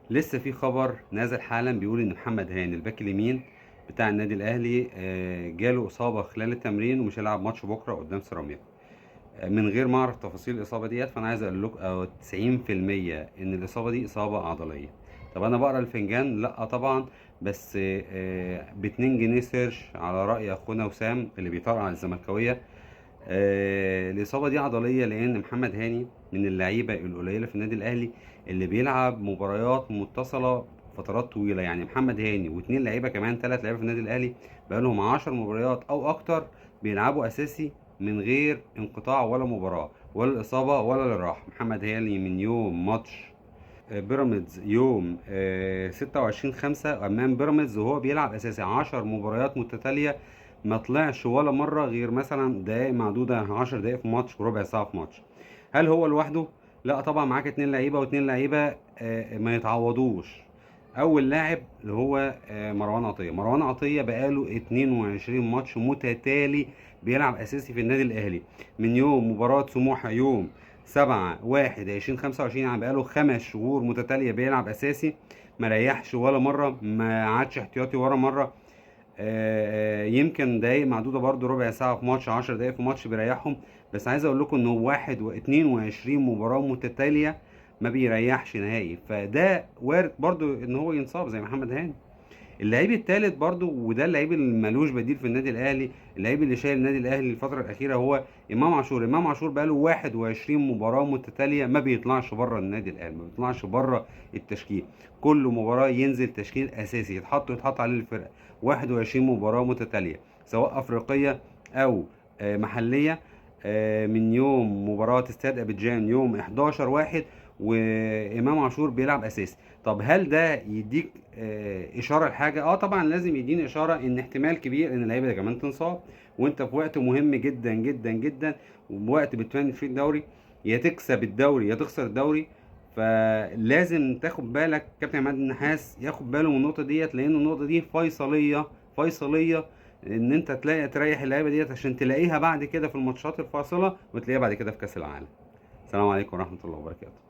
لسه في خبر نازل حالا بيقول ان محمد هاني الباك اليمين بتاع النادي الاهلي جاله اصابه خلال التمرين ومش هيلعب ماتش بكره قدام سيراميكا. من غير ما اعرف تفاصيل الاصابة ديت، فانا عايز اقول لكم 90% ان الاصابة دي اصابه عضلية. طب انا بقرا الفنجان؟ لا طبعا، بس ب 2 جنيه search على راي اخونا وسام اللي بيطرقع على الزملكاويه. الاصابة دي عضلية لان محمد هاني من اللعيبة القليلة في النادي الاهلي اللي بيلعب مباريات متصلة فترات طويلة. يعني محمد هاني واثنين لعيبة كمان، 3 لعيبة في النادي الاهلي بقالهم 10 مباريات او اكتر بيلعبوا اساسي من غير انقطاع ولا مباراة ولا الاصابة ولا للراحة. محمد هاني من يوم ماتش بيراميدز يوم 26/5 امام بيراميدز وهو بيلعب اساسي 10 مباريات متتالية، ما طلعش ولا مرة غير مثلا دقائق معدودة، 10 دقائق في ماتش وربع ساعة في ماتش. هل هو لوحده؟ لا طبعا، معاك 2 لعيبة، واتنين لعيبة ما يتعوضوش. اول لاعب اللي هو مروان عطية. مروان عطية بقاله 22 ماتش متتالي بيلعب اساسي في النادي الاهلي من يوم مباراة سموحه يوم 7/1/2025، يعني بقاله 5 شهور متتالية بيلعب اساسي، ما ريحش ولا مرة، ما عادش احتياطي ولا مرة. يمكن دقايق معدودة برده، ربع ساعة في ماتش، 10 دقايق في ماتش بيريحهم. بس عايز اقول لكم ان هو 22 مباراة متتالية ما بيريحش نهائي، فده وارد برده ان هو ينصاب زي محمد هاني. اللعيب الثالث برضو، وده اللعيب اللي ملوش بديل في النادي الاهلي، اللعيب اللي شايل النادي الاهلي الفترة الاخيرة هو امام عاشور. امام عاشور بقاله 21 مباراة متتالية ما بيطلعش بره النادي الاهلي، ما بيطلعش بره التشكيل، كل مباراة ينزل تشكيل اساسي يتحط عليه الفرقة. 21 مباراة متتالية سواء افريقية او محليه، من يوم مباراة استاد ابيجان يوم 11/1 وامام عاشور بيلعب اساسي. طب هل ده يديك اشارة لحاجة؟ طبعا لازم يديني اشارة ان احتمال كبير ان اللعيبة ده كمان تنصاب، وانت في وقت مهم جدا جدا جدا، ووقت بتفنش فيه الدوري، يا تكسب الدوري يا تخسر الدوري. فلازم تاخد بالك، كابتن عماد النحاس ياخد باله من النقطة ديت، لان النقطة دي فيصليه ان انت تريح اللعيبة ديت عشان تلاقيها بعد كده في الماتشات الفاصلة، وتلاقيها بعد كده في كاس العالم. السلام عليكم ورحمة الله وبركاته.